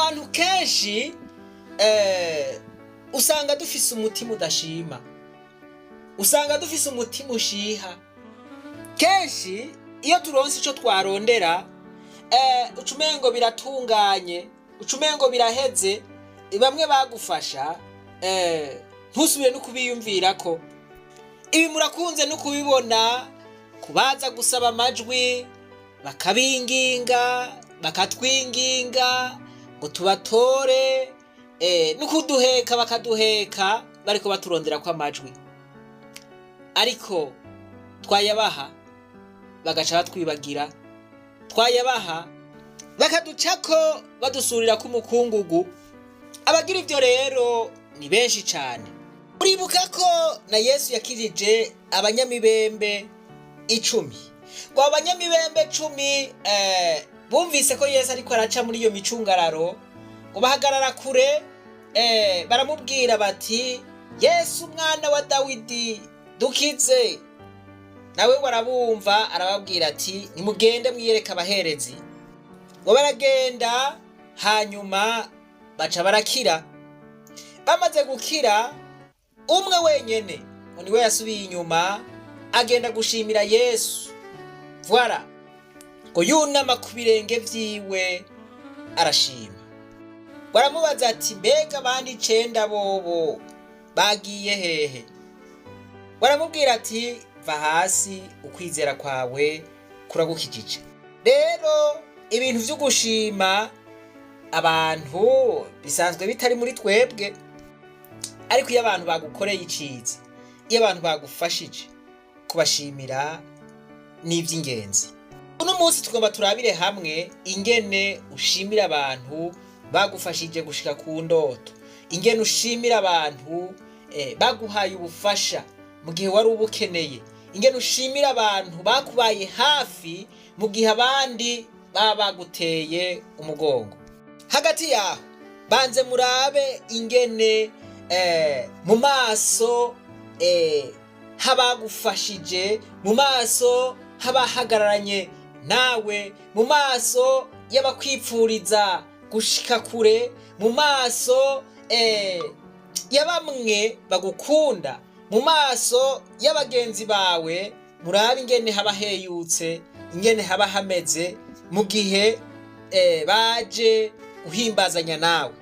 Abantu kenshi usanga dufise umutima udashima, usanga dufise umutima ushiha. Kenshi iyo turonse ico twarondera, uca umengo biratunganye, uca umengo biraheze. Bamwe bagufasha, ntusubire no kubiyumvirako. Ibi murakunze no kubibona kubaza gusaba amajwi, bakabinginga, bakatwinginga ngo tubatore, no kuduheka bakaduheka bariko baturondera ko amajwi, ariko twayabaha bagaca batwibagira, twayabaha bakaducako badusurira ko umukungugu. Abagira ivyo rero ni benshi cane. Uribuka ko na Yesu yakijije abanyamibembe 10. Ngo abo banyamibembe 10 bumvise ko Yesu ariko araca muri iyo micungararo, ngo bahagarara kure, baramubwira bati: "Yesu, umwana wa Dawidi, dukize." Nawe ngo arabumva, arababwira ati: "Nimugende mwiyereke abaherezi." Ngo baragenda, hanyuma baca barakira. Bamaze gukira, umwe wenyene ngo niwe yasubiye inyuma agenda gushimira Yesu. Voilà, ngo yunama ku birenge vyiwe arashima. Baramubaza ati: "Mbega abandi icenda bobo bagiye hehe?" Baramubwira ati: "Va hasi, ukwizera kwawe kuragukijije." Rero ibintu vyo gushima abantu bisanzwe bitari muri twebwe, ariko iyo abantu bagukoreye iciza, iyo abantu bagufashije, kubashimira ni ivy'ingenzi. Uno munsi tugomba turabire hamwe ingene ushimira abantu bagufashije gushika ku ndoto, ingene ushimira abantu baguhaye ubufasha mu gihe wari ubukeneye, ingene ushimira abantu bakubaye hafi mu gihe abandi baba baguteye umugongo. Hagati yaho, banze murabe ingene mu maso habagufashije, mu maso habahagararanye nawe, mu maso y'abakwipfuriza gushika kure, mu maso ya bamwe bagukunda, mu maso y'abagenzi bawe, murabe ingene haba heyutse, ingene haba hameze mu gihe baje guhimbazanya nawe.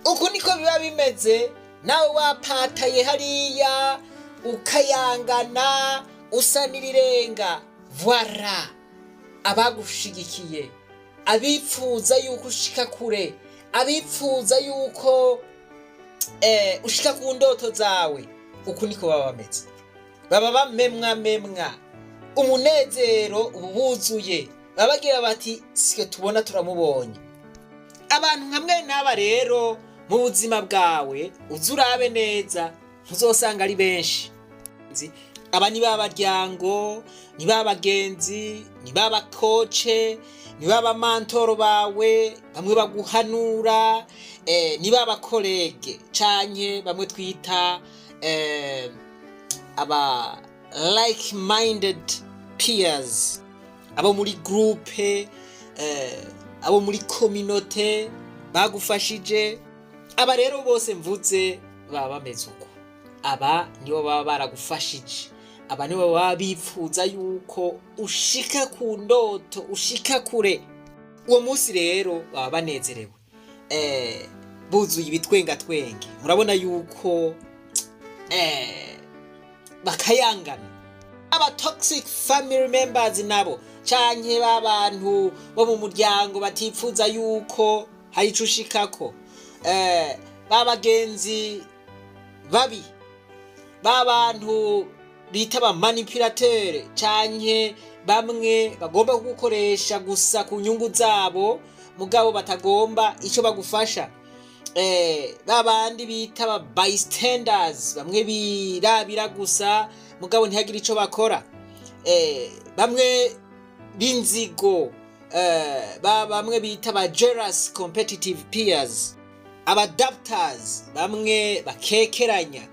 Uku niko biba bimeze nawe wapataye hariya, ukayangana, usa n'irirenga. Voilà, abagushigikiye, abipfuza yuko ushika kure, abipfuza yuko ushika ku ndoto zawe, uku niko baba bameze. Baba bamemwa memwa, umunezero uba buzuye, baba bagira bati: "Sike tubona turamubonye." Abantu nka mwe n'aba rero mu buzima bwawe uze urabe neza, ntuzosanga ari benshi. Aba ni ba baryango, ni ba bagenzi, ni ba ba coach, ni ba ba mentor bawe, bamwe baguhanura, ni ba ba collègues canke bamwe twita aba like minded peers, abo muri groupe, abo muri communauté bagufashije. Aba rero bose mvuze baba bameze uko. Aba nibo baba baragufashije, aba nibo baba bipfuza yuko ushika ku ndoto, ushika kure. Uwo munsi rero baba banezerewe, buzuye ibitwengatwenge. Murabona yuko bakayangana. Aba toxic family members nabo, canke b'abantu bo mu muryango batipfuza yuko hari ico ushikako, ba bagenzi babi, ba bantu bita ba manipulateur, canke bamwe bagomba kugukoresha gusa ku nyungu zabo mugabo batagomba ico bagufasha, ba bandi bita ba bystanders, bamwe birabira gusa mugabo ntihagire ico bakora, bamwe b'inzigo, bamwe bita ba jealous competitive peers, aba doubters, bamwe bakekeranya,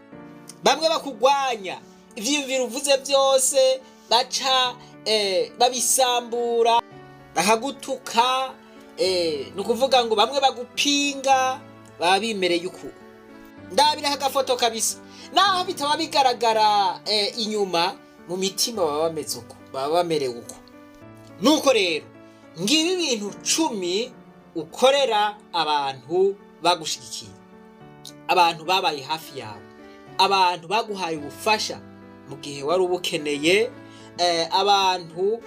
bamwe bakugwanya. Ivyiyumviro uvuze byose baca babisambura, bakagutuka. Ni ukuvuga ngo bamwe bagupinga baba bimereye uku. Ndabiraho agafoto kabisa, naho bitaba bigaragara inyuma, mu mitima baba bameze uko, baba bamerewe uko. Nuko rero ngibi ibintu 10 ukorera abantu bagushigikiye, abantu babaye hafi yawe, abantu baguhaye ubufasha mu gihe wari ubukeneye, abantu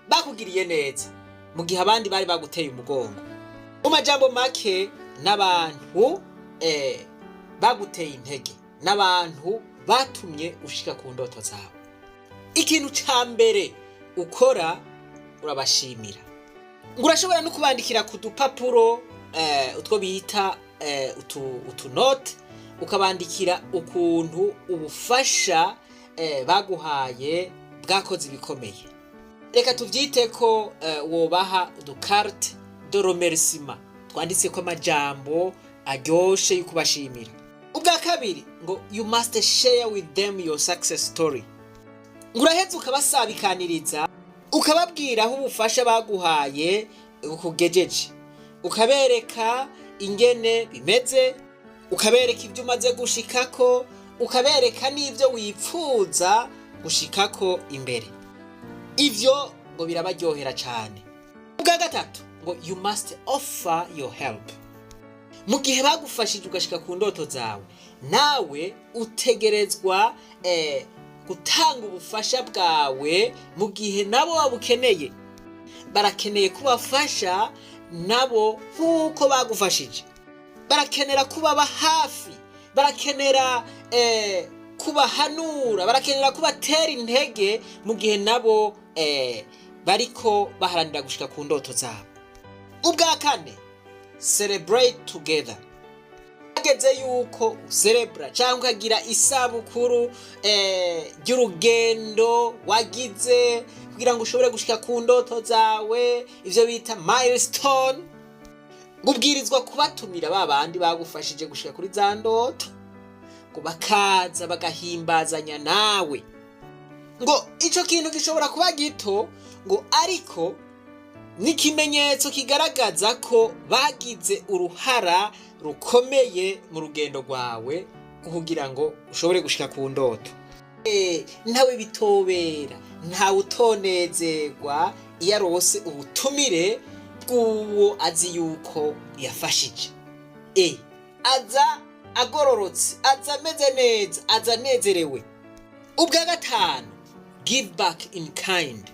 bakugiriye neza mu gihe abandi bari baguteye umugongo. Mu majambo make, n'abantu baguteye intege, n'abantu batumye ushika ku ndoto zawe. Ikintu ca mbere ukora, urabashimira. Ngo urashobora no kubandikira ku dupapuro, utwo bita utunote, ukabandikira ukuntu ubufasha baguhaye bwakoze ibikomeye. Reka tubyite ko wobaha udukarte de remerciement twanditse ko amajambo aryoshe yo kubashimira. Ubwa kabiri, ngo you must share with them your success story. Ngo uraheza ukabasabikaniriza, ukababwira aho ubufasha baguhaye bukugejeje, ukabereka ingene bimeze, ukabereka ibyo umaze gushikako, ukabereka n'ibyo wipfuza gushikako imbere. Ivyo ngo birabaryohera cyane. Ubwa gatatu, ngo you must offer your help. Mu gihe bagufashije ugashika ku ndoto zawe, nawe utegerezwa gutanga ubufasha bwawe mu gihe nabo babukeneye. Barakeneye kubafasha nabo nk'uko bagufashije, barakenera kubaba hafi, barakenera kubahanura, barakenera kubatera intege mu gihe nabo bariko baharanira gushika ku ndoto zabo. Ubwa kane, celebrate together. Hageze yuko userebura cyangwa ukagira isabukuru ry'urugendo wagize kugira ngo ushobore gushika ku ndoto zawe, ivyo bita milestone, ubwirizwa kubatumira ba bandi bagufashije gushika kuri za ndoto, ngo bakaza bagahimbazanya nawe. Ngo ico kintu gishobora kuba gito, ngo ariko ni ikimenyetso kigaragaza ko bagize uruhara rukomeye mu rugendo rwawe kugira ngo ushobore gushika ku ndoto. Ntawe bitobera, ntawe utonezerwa iyo arose ubutumire bw'uwo azi yuko yafashije. Aza agororotse, aza ameze neza, aza anezerewe. Ubwa gatanu, give back in kind.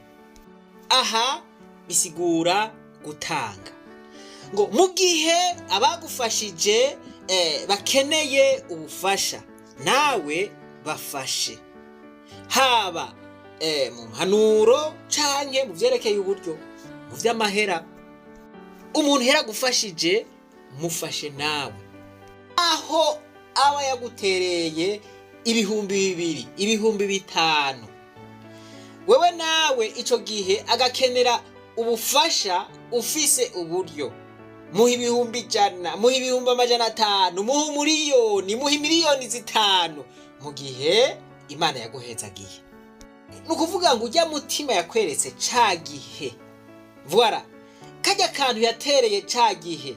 Aha bisigura gutanga. Ngo mu gihe abagufashije bakeneye ubufasha, nawe bafashe, haba mu mpanuro canke mu vyerekeye uburyo, mu vy'amahera. Umuntu yaragufashije, mufashe nawe, aho aba yagutereye 2000, 5000, wewe nawe ico gihe agakenera ubufasha, ufise uburyo, muha 100,000, muha 500,000, muha 1,000,000, muha 5,000,000 mu gihe Imana yaguhezagiye. Ni ukuvuga ngo ujya mutima yakweretse ca gihe, voilà, kajya kantu yatereye ca gihe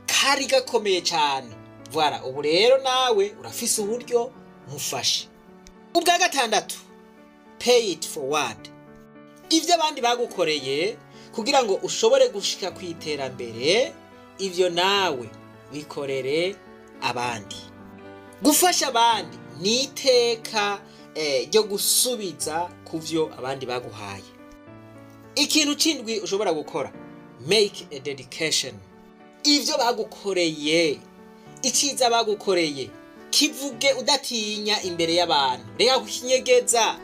kari gakomeye cyane. Voilà, ubu rero nawe urafise uburyo, mufashe. Ubwa gatandatu, pay it forward. Ibyo abandi bagukoreye kugira ngo ushobore gushika ku iterambere, ibyo nawe bikorere abandi. Gufasha abandi ni iteka ryo gusubiza ku byo abandi baguhaye. Ikintu c'indwi ushobora gukora, make a dedication. Ibyo bagukoreye, iciza bagukoreye, kivuge udatinya imbere y'abantu. Reka kukinyegeza,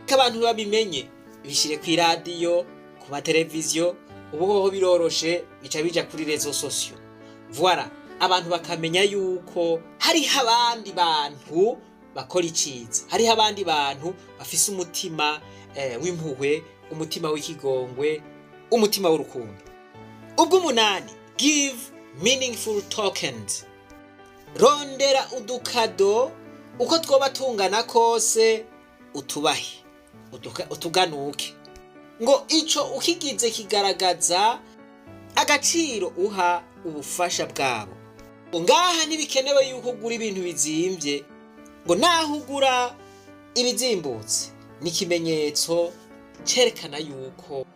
ko abantu babimenye. Bishyire ku iradiyo, ku mateleviziyo. Ubu hoho biroroshe, bica bija kuri réseaux sociaux. Voilà, abantu bakamenya yuko hariho abandi bantu bakora iciza, hariho abandi bantu bafise umutima w'impuhwe, umutima w'ikigongwe, umutima w'urukundo. Ubw'umunani, give meaningful tokens. Rondera udukado uko twoba tungana kose, utubahe, utuganuke. Ngo ico ukigize kigaragaza agaciro uha ubufasha bwabo. Ngo ngaha ntibikenewe yuko ugura ibintu bizimvye, ngo naho ugura ibizimbutse ni ikimenyetso cerekana yuko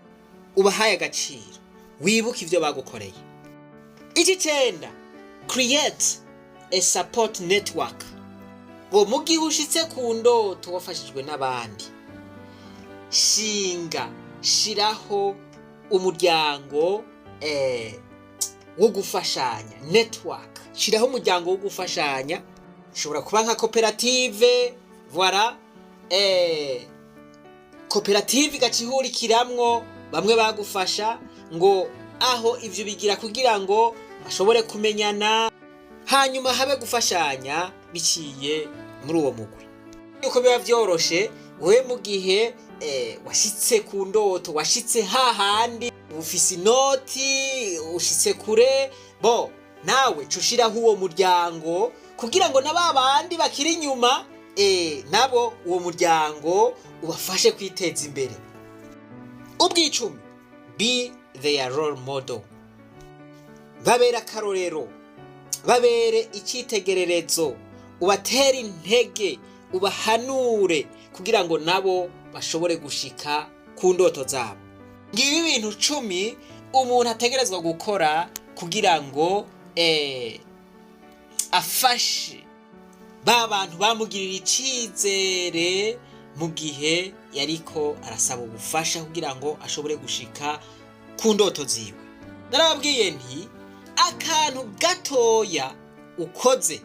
ubahaye agaciro, wibuka ivyo bagukoreye. Icicenda, create a support network. Ngo mu gihe ushitse ku ndoto wafashijwe n'abandi, shinga, shiraho umuryango wo gufashanya, network. Shiraho umuryango wo gufashanya, ushobora kuba nka koperative, voilà, koperative igaca ihurikiramwo bamwe bagufasha. Ngo aho ivyo bigira kugira ngo bashobore kumenyana, hanyuma habe gufashanya biciye muri uwo mugwi, yuko biba vyoroshe. Wewe mu gihe washitse ku ndoto, washitse hahandi ufise inoti, ushitse kure, bo nawe ca ushiraho uwo muryango kugira ngo na ba bandi bakiri inyuma nabo uwo muryango ubafashe kwiteza imbere. Ubwicumi, be their role model. Babere akarorero, babere icyitegererezo, ubatere intege, ubahanure kugira ngo nabo bashobore gushika ku ndoto zabo. Ngibi ibintu 10 umuntu ategerezwa gukora kugira ngo afashe ba bantu bamugirira icizere mu gihe yariko arasaba ubufasha kugira ngo ashobore gushika ku ndoto ziwe. Narababwiye nti akantu gatoya ukoze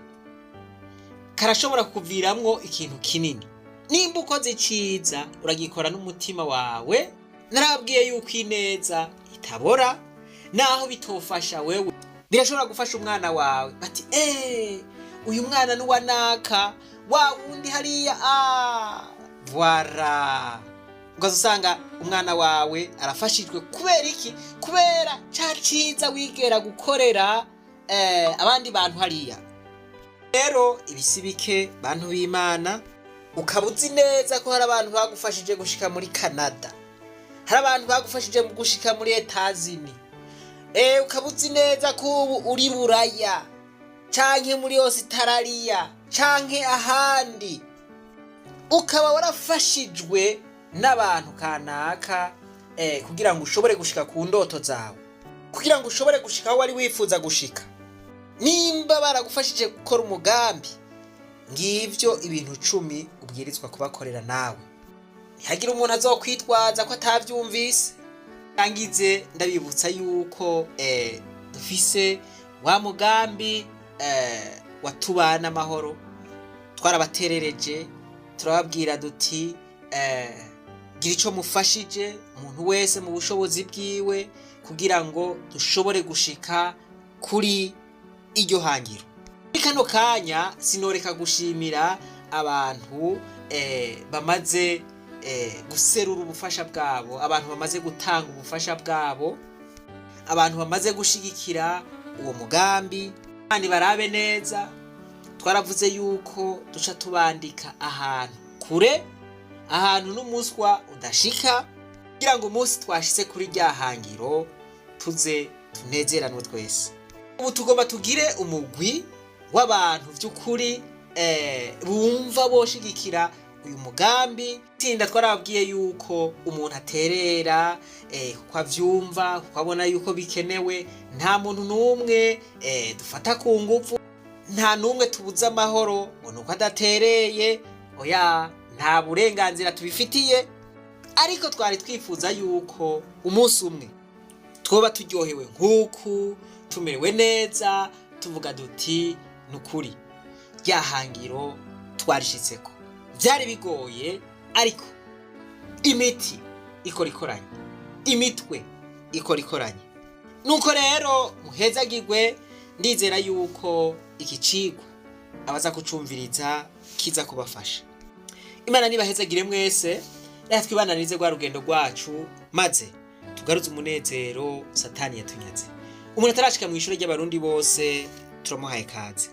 karashobora kukuviramwo ikintu kinini nimba ukoze iciza, uragikora n'umutima wawe. Narababwiye yuko ineza itabora, naho bitofasha wewe birashobora gufasha umwana wawe, bati: "Eee, uyu mwana ni uwa naka wa wundi hariya." Ah, voilà, ugaza usanga umwana wawe arafashijwe. Kubera iki? Kubera ca ciza wigera gukorera abandi bantu hariya. Rero ibisi bike, bantu b'Imana, ukaba uzi neza ko hari abantu bagufashije gushika muri Canada, hari abantu bagufashije mu gushika muri Etazini, ukaba uzi neza ko ubu uri Buraya canke muri Ositaraliya canke ahandi, ukaba warafashijwe n'abantu kanaka kugira ngo ushobore gushika ku ndoto zawe, kugira ngo ushobore gushika aho wari wifuza gushika, nimba baragufashije gukora umugambi, ngivyo ibintu 10 ubwirizwa kubakorera nawe. Ntihagire umuntu azokwitwaza ko atavyumvise. Ngize ndabibutsa yuko dufise wa mugambi watubana amahoro. Twarabaterereje, turababwira duti: "Gira ico mufashije umuntu wese mu bushobozi bwiwe kugira ngo dushobore gushika kuri iryo hangiro." Muri kano kanya sinoreka gushimira abantu bamaze guserura ubufasha bwabo, abantu bamaze gutanga ubufasha bwabo, abantu bamaze gushigikira uwo mugambi. Kandi barabe neza, twaravuze yuko duca tubandika ahantu kure, ahantu n'umuswa udashika, kugira ngo umunsi twashitse kuri rya hangiro tuze tunezeranwe twese. Ubu tugomba tugire umugwi w'abantu by'ukuri bumva boshigikira uyu mugambi. Tinda twarababwiye yuko umuntu aterera kuko avyumva, kuko abona yuko bikenewe. Nta muntu n'umwe dufata ku nguvu, nta n'umwe tubuza amahoro ngo nuko adatereye. Oya, nta burenganzira tubifitiye, ariko twari twifuza yuko umunsi umwe twoba turyohewe nk'uku, tumerewe neza, tuvuga duti: "Ni ukuri rya hangiro twarishitseko." Byari bigoye, ariko imiti ikora ikoranye, imitwe ikora ikoranye. Nuko rero muhezagirwe. Ndizera yuko iki cigwa abaza kucumviriza kiza kubafasha. Imana nibahezagire mwese. Reka twibananize rwa rugendo rwacu, maze tugaruze umunezero Satani yatunyaze. Umuntu atarashika mu ishuri ry'Abarundi bose, turamuhaye kaze.